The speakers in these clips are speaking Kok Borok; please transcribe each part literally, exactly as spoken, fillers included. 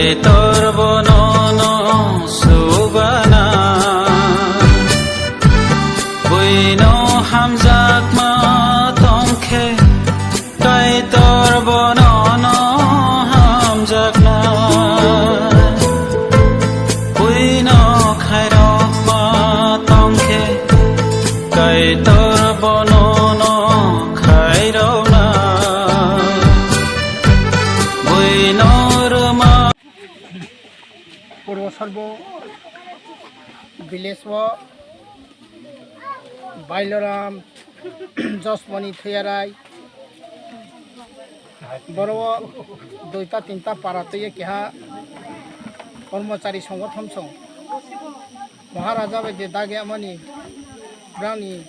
Kaitor bono no subana, buino hamjakma tongkhe, Kaitor bono no hamjakna, buino khairokma tongkhe, Kaitor bono no khairokna, buino rwma. Purbo Sorbo village o Bailoram, Josmoni, Thuyarai, boro o duita tinta para twiwi keha kormochari songothon song Maharaja bai je dagi amani brani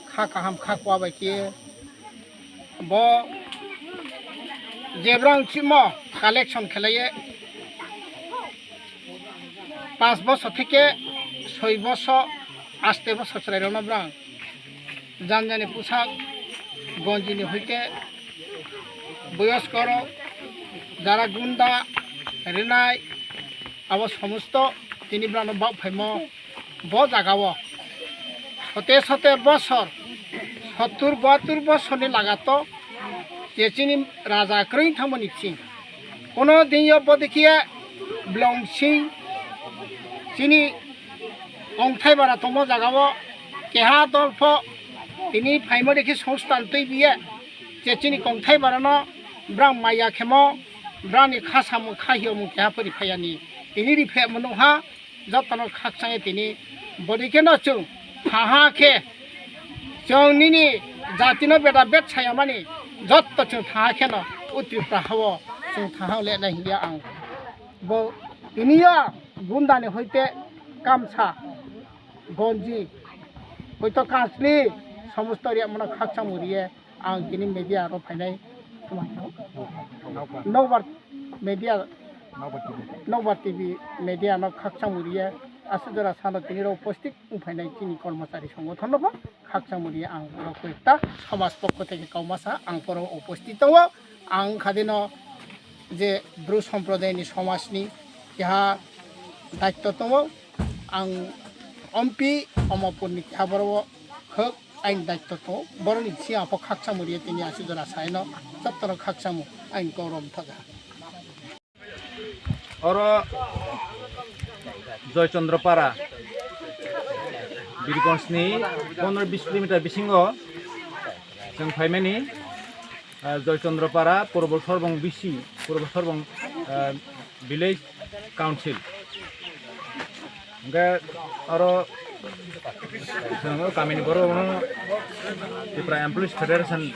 kha kaham kha kua bai khe bo jebrang chimo collection khlaiye panch bosor theke soi bosor aste bosor chwrairokno brang janjani pusak gonjini hoite boyoskorok jara gunda rinai abo somosto tini brano bak phaimo. Bo jagao sote sote bosor, sottur bahattur bosorni lagato je chini raja kwrwi thangmani bising. Kono dinyo bodikhiya blong sing chini kongthai bara tongmo jagao keha dolpho tini phaimo dekhi songstan twi biye je chini kongthai barano brang maya khemo brani kha samung kha hiyomung keha pori phayani tini riphe mano ha. Jotono khakchangwi tini bodi kheno chwng thaha khe chwng nini jatino beda bet sayamani jotto chwng thaha kheno o Tripura hao chwng thaha lenai hiya ang bo tiniya gundani hoite kamsa gonji hoito kasli somosto riyamano khakchangwi riye. Ang tini media ro phainai Nokbar media Nokbar T V media no khakchang riya aswk jora sano tini ro upasthit wng phainai chini kormochari songothon no bo khakchang riya ang ro koi ta samaj pokho theke kauma sa ang poro upasthit tongo ang khadino je Bru somprodayni somajni keha daitto tongo. Ang ompi omopurni keha boro khok aini daitto tongo. Boroni si apho khaksa muriya tini aswk jora saino chottono khaksa mu aini korom thaga. Oro Joychandra Para Birgonjni pondro bis kilometer bisingo chwng phaimani. Ah, Joychandra Para, Purbo Sorbong B C, Purbo Sorbong, ah, Village Council. Hingke oro chwng o kamini borok no Tripura Employees Federation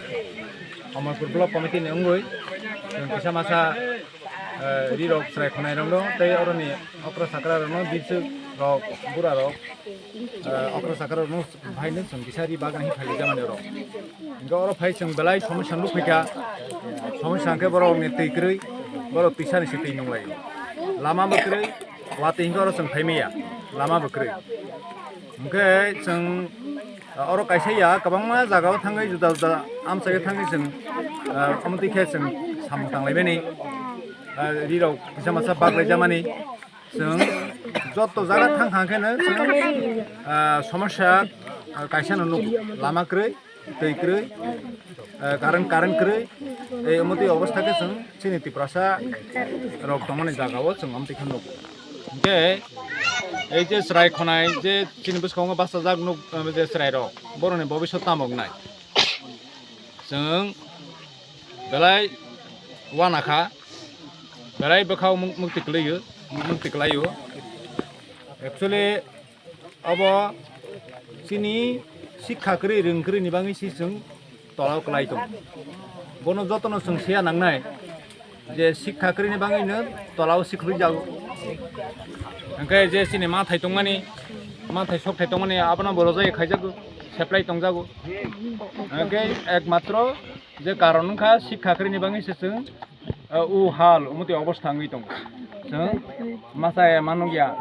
Amarpur Block Committee ni wngwi chwng kisa masa, ah, ri rok chwrai khonai rok no tei oro ni okra sakra rok no biswk rok bura rok eh, okra sakra rokno phaino chwng kisa ri bagna hi phailai jamani oro. Hingke oro phai chwng belai somosya nukphaikha, somosya hingke borok ni twi kwrwi, borok twisani se twi nunglai, lama bo kwrwi, watwi hingke oro chwng phaimaya, lama bo kwrwi. Hingke chwng oro kaisa ya kwbangma jaga o thangwi juda juda amchai o thangwi chwng, eh, omo twi khe chwng samung tanglaimani, eh, ri rok kisa masa baklai jamani. Chwng joto jaga thang thang khe no chwng, ah, somosya, ah, kaisa no nuk lama kwrwi, twi kwrwi, ah, current, current kwrwi, tei omo twi obostha khe chwng chini Tiprasa rok tongmani jaga o chwng omo twi khe nuk. Hingke ei je chwrai khonai je chini bwskango bachajak nuk, ah, je chwrai rok boroni bobiswt tamo wngnai. Chwng belai uanakha, belai bwkhao muk-, mukti kwlaiyo, mukti kwlaiyo. Actually, obo chini sikha kwrwi, rwng kwrwi ni bagwi se chwng tolao kwlai tongo. Bono jotono chwng siya nangnai. Je sikha kwrwini bagwino tolao sikhwlwi jago. Hwnkhe je chini mathai tongmani, mathai sokthai tongmani abono bo rojai khaijago, seplai tongjago. Hwnkhe ekmatro je karon wngkha sikha kwrwini bagwi se chwng, uh, u hal umutwi obostha wngwi tongo. Chwng masa ema nukya,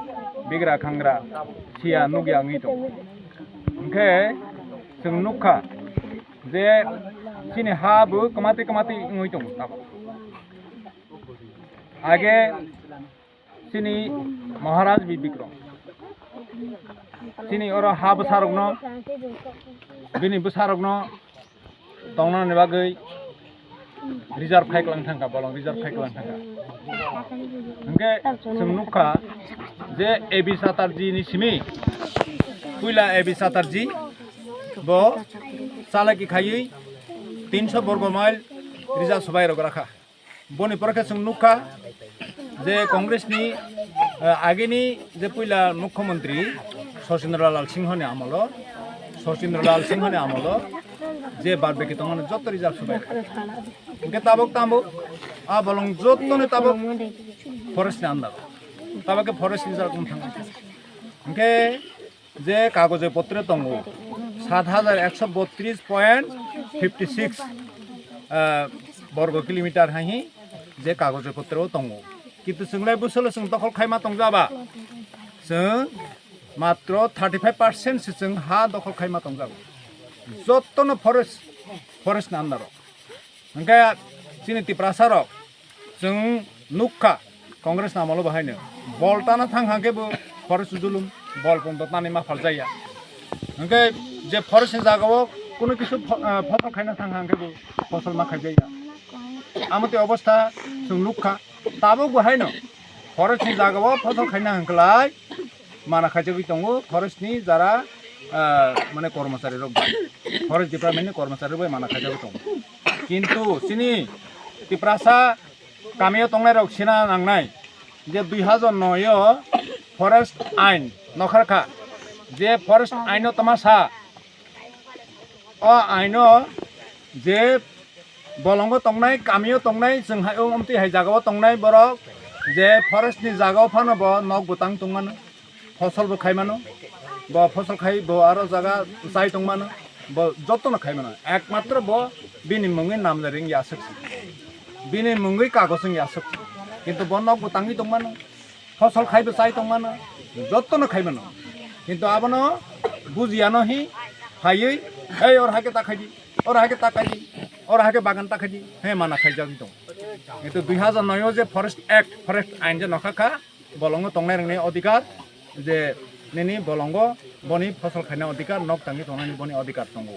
bigra khangra siya nukya wngwi tongo. Hwnkhe chwng nukha, je chini ha bo kwmatwi kwmatwi wngwi tongo tabuk. Age Chini Maharaj Bibikrom. Chini oro ha bwsarokno, bini bwsarokno tongnani bagwi reserve khai kwlang thangkha, bolong reserve khai kwlang thangkha. Hwnkhe chwng nukha je A B Chatterjee ni simi, puila A B Chatterjee bo chalaki khaiwi tinso borgo mile reserve swbai rok rakha. Boni pore khe chwng nukha je Congress ni, eh, agini je puila mukhyamantri Sachindralal Singho ni amolo, Sachindralal Singho ni amolo je bad baki tongmani joto reserve swbai. Hwnkhe tabuk tabuk a bolong joto ni tabuk forest ni under. Tabuk khe forest reserve wng thang. Hwnkhe je kagoje potre tongo, sat hajar ekso botris point fifty six, ah, borgo kilometer hai je kagoje potre o tongo. Kintu chwng lai bwsalo chwng dokhol khaima tongja ba? Chwng matro thirty five percent se chwng ha dokhol khaima tongjago. Jotono forest, forest ni under o. Hwnkhe chini Tiprasa rok chwng nukha Congress ni amolo bahaino bol tana thang hang khe bo forest julum, bol pondo tani ma phaljaya. Hwnkhe je forest ni jaga o kunu kisu pho-, ah, phosol khaina thang hang khe bo phosol ma khaijaya. Amotwi obostha chwng nukha. Tabuk bo haino forest ni jaga o phosol khaina hwnkhlai mana khaijagwi tongo forest ni jara, ah, mane kormochari rok bai, forest department ni kormochari rok bai mana khaijagwi tongo. Kintu chini Tiprasa kami o tongnai rok sina nangnai je dui hajar noi o forest ain nokharkha, je forest ain o tama sa O aino je bolongo tongnai, kamio tongnai, chwng hai, o omtwi hai jagao tongnai borok je forest ni jagao phano bo nok bwtang tongmano, fosol bo khaimano, bo fosol khai bo aro jaga chai tongmano, bo jotono khaimano, ekmatro bo bini mungwi namjari wngya aswk se, bini mungwi kagoj wngya aswk se, kintu bo nok bwtangwi tongmano. Fosol khaibo chai tongmano, jotono khaimano. Kintu abono bujiyano hi phaiwi, "Ei, oro haikhe ta khaidi, oro haikhe ta khaidi, oro haikhe bagan ta khaidi," he mana khaijagwi tongo. Kintu dui hajar noi o je Forest Act, Forest Ain je nokha kha, bolongo tongnai rwngni odhikar, je nini bolongo boni fosol khaina odhikar, nok tangwi tongnani boni odhikar tongo.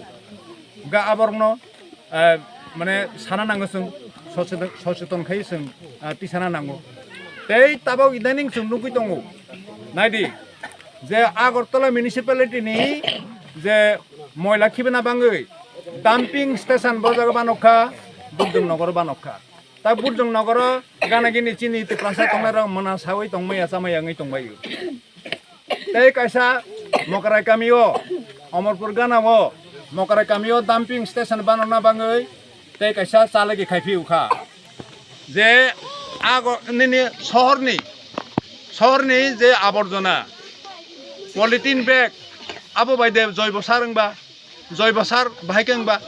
Hwnkhe aborokno eh, mane sana nango chwng, socheton, socheton khai chwng, ah, tisana nango. Tei tabok idaning chwng nugwi tongo. Naidi, je Agartala Municipality ni je moila khibina bangwi dumping station bo jaga banokha, Burjong Nogoro banokha. Ta Burjong Nogoro gana gini chini Tiprasa tongnai rok mana sawi tongmaya chamaya wngwi tongbaio. Tei kaisa Mokrai kamio, Omorpur ganao, Mokrai kamio dumping station banana bangwi tei kaisa chalagi khai phiyokha. Je ago nini sohorni, sohorni je aborjona, polythene bag, abo bai de joibo sar wngba, joibo sar bahai khe wngba,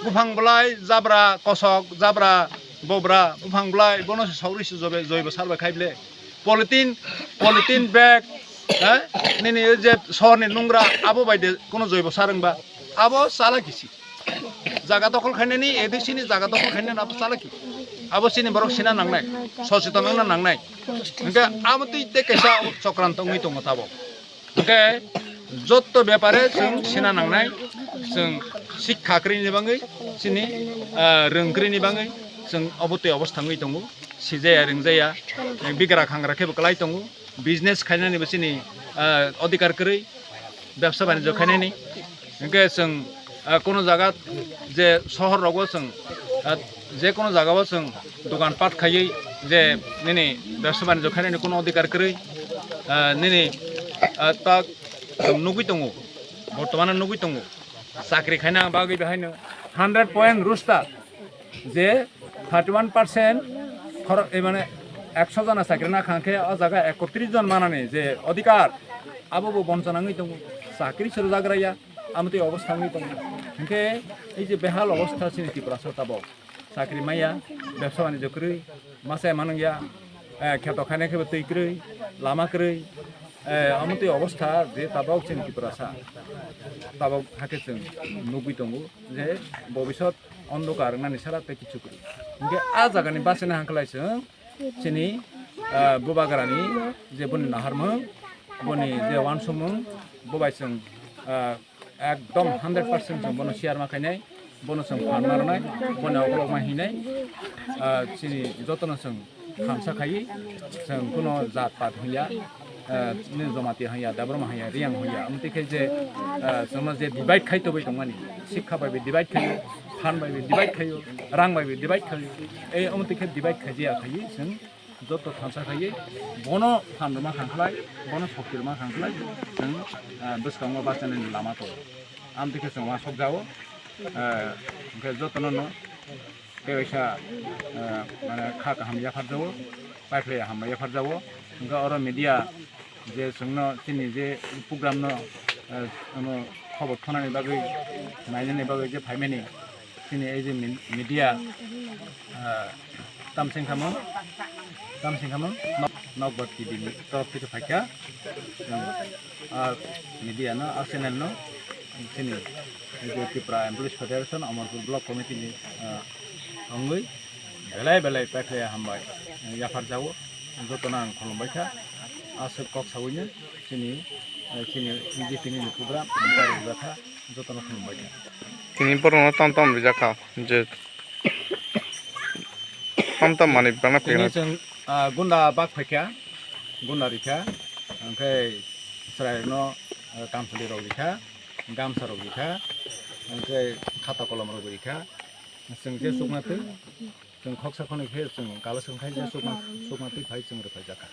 buphang bolai, jabra kosok, jabra bobra, buphang bolai, bono se sauri se joibo, joibo sar bai khai bile. Polythene, polythene bag, eh, nini je sohorni nungra, abo bai de kono joibo sar wngba, abo chala kisi. Jaga dokhol khainani, A D C ni jaga dokhol khainani abo chala ki. Abo chini borok sina nangnai, socheton wngna nangnai. Hwnkhe abo twi tei kaisa chokranto wngwi tongo tabok. Hwnkhe jotto bepare chwng sina nangnai, chwng sikha kwrwini bangwi, chini, ah, rwng kwrwini bangwi chwng obo twi obostha wngwi tongo. Sijaya rwngjaya, bigra khangra khebo kwlai tongo, business khainani bo chini, ah, odhikar kwrwi, bebsa banijyo khainani. Hwnkhe chwng, ah, kono jaga je sohor rogo chwng, ah, je kono jagao chwng dogan pat khaiwi je nini bebsa banijyo khainani kono odhikar kwrwi, ah, nini, ah, tak chwng nugwi tongo, bortomano nugwi tongo. Chakri khaina bagwi bahaino hundred point rooster. Je thirty one percent khorok, eh, mane ekso jona chakri na kha khe o jaga ekotris jon manani je odhikar, abo bo bonchona wngwi tongo, chakri suru jagraya, amotwi obostha wngwi tongo. Hinkhe ei je behal obostha chini Tiprasa tabok, chakri maya, bebsa banijyo kwrwi, masa manwngya, eh, kheto khaina khebo twi kwrwi, lama kwrwi, eh, amotwi obostha je tabok chini Tiprasa tabok hakhe chwng nugwi tongo je bobisot ondokar wngnani sara tei kichu kwrwi. Hinkhe a jagani bachana hangkhlai chwng chini, ah, bubagrani je boni naharmung, boni je wansukmung, bo bai chwng, ah, ekdom hundred percent chwng bono share ma khainai, bono chwng phan ma rwnai, boni okolog ma hinai, ah, chini jotono chwng thansa khaiwi, chwng kuno jat pat hwnya, ah, nini Jamatia hwnya, Debbarma hwnya, Reang hwnya, amtwi khe je, ah, chwngno je divide khai tobwi tongmani, sikha bai bai divide khaio, phan bai bai divide khaio, rang bai bai divide khaio, ei amtwi khe divide khaiya khaiwi chwng joto thansa khaiwi bono phan rwma khankhlai, bono sokti rwma khankhlai, chwng, ah, bwskango bachanani lama tongo. Amtwi khe chwng uansuk jao, ah, hwnkhe jotono no tei waisa, ah, mane kha kaham yapharjao, paiphlai hambai yapharjao. Hwnkhe oro media je chwngno chini je program no, ah, ano khobor thonani bagwi, nainani bagwi je phaimani, chini ei je min-, media, ah, tamsing khamung, tamsing khamung, nok, Nokbar T V ni torof theke phaikha, ah, media no, ah, channel no, chini ei je Tripura Employees Federation, Amarpur Block Committee ni, ah, wngwi belai belai paikhlai hambai, eh, yapharjao, jotono ang khulumbaikha, aswk kok sawi no, chini, eh, chini B J P ni program, ang pairwkjakha, jotono khulumbaikha. Tini borokno tam tam rijak kha, je tam tam manwi bana Tini phaikha. Chwng, ah, gunda bak phaikha, gunda rikha, hwnkhe chwrairokno, ah, kamchwlwi rok rikha, gamsa rok rikha, hwnkhe khata kolom rok rikha, chwng je chukna twi, chwng khoksa khonwi khe chwng kala chwng khai je chukna, chukna twi phai chwng rwphaijakha.